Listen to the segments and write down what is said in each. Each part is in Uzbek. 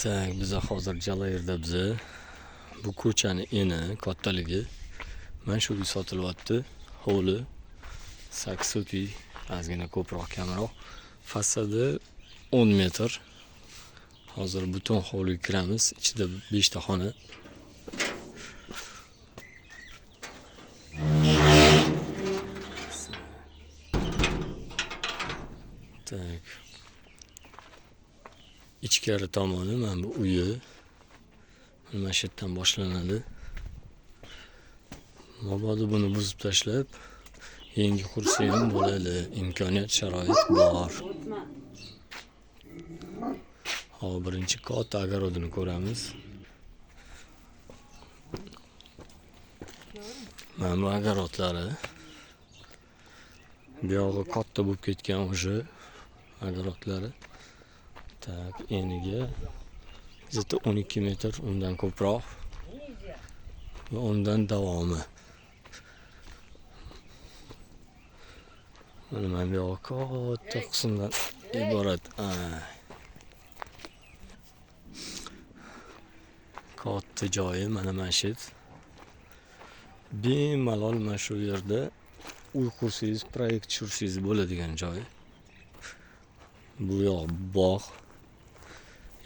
Так, biza hozir Jalayirda biza. Bu ko'chani eni, kattaligi. Mana shu uy sotilyapti. Hovli 8 sotix, ozgina ko'proq, kamroq. Fasadi 10 metr. Hozir butun hovliga kiramiz. Ichida 5 ta xona. Так. Ichkari tomoni mana bu uyi. Mana shu yerdan boshlanadi. Mabodo buni buzib tashlab yangi qursa ham bo'ladi. Imkoniyat, sharoit bor. Hop, birinchi katta огородini ko'ramiz. Mana bu огородlari. Bu yog'i katta bo'lib ketgan уже огородlari. Так, eniga где-то 12 metr, undan ko'proq va undan davomi. Mana bu yog'i katta qismdan iborat. Katta joyi mana shu. Bemalol mana shu yerda uy qursangiz, proyekt tushirsangiz bo'ladigan joy. Bu yoq bog'.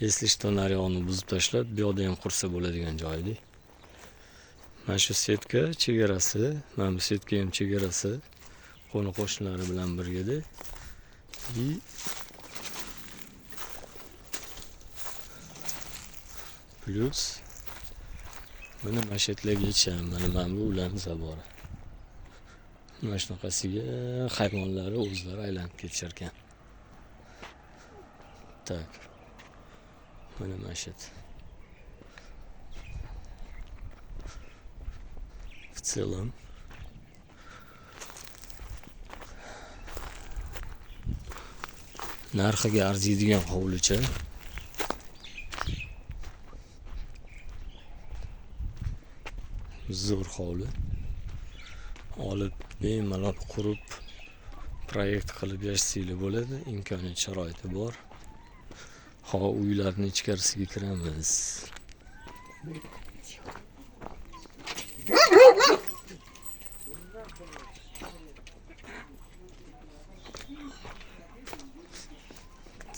Если что, nariyog'ini buzib tashlab, bu yoqda ham qursa bo'ladigan joydi. Mana shu setka chegarasi, mana bu setka ham chegarasi qo'ni qo'shnilari bilan birgada. И плюс mana shu yerlargacha, mana bu ularning zabori. Mana shunaqasiga hayvonlari o'zlari aylanib ketishar ekan. Так. Mana shu. В целом narxiga arziydigan hovlicha. Zo'r hovli. Olib bemalol qurib, proyekt qilib yashasanglar bo'ladi. Imkoniyat, sharoiti bor. Hop, uylarning ichkarisiga kiramiz.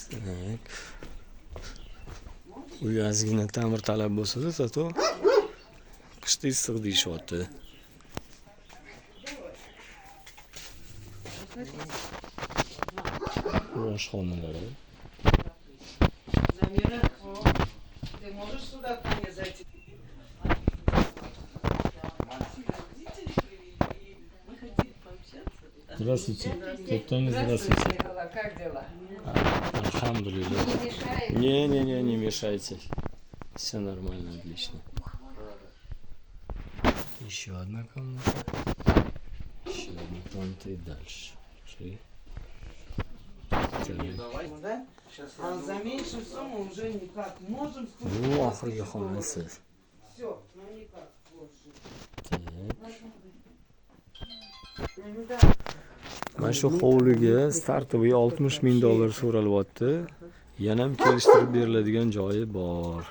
Так. Uy ozgina ta'mir talab bo'lsa-da, zato qishda issiq deyishyapti. Bu oshxonalari. Замира, ты можешь сюда ко мне зайти? Мы хотели пообщаться. Здравствуйте. Тетя Тоня, здравствуйте. Николай, как дела? Альхамдулилля. Не мешает? Не-не-не, не мешайте. Все нормально, отлично. Еще одна комната. Еще одна комната и дальше. Шли. Да? А за меньшую сумму уже никак. Можем Bu oxirgi xonasi. Все, ну никак больше. Так. Mana shu hovliga startoviy $60,000 so'ralyapti. Yana ham kelishtirib beriladigan joyi bor.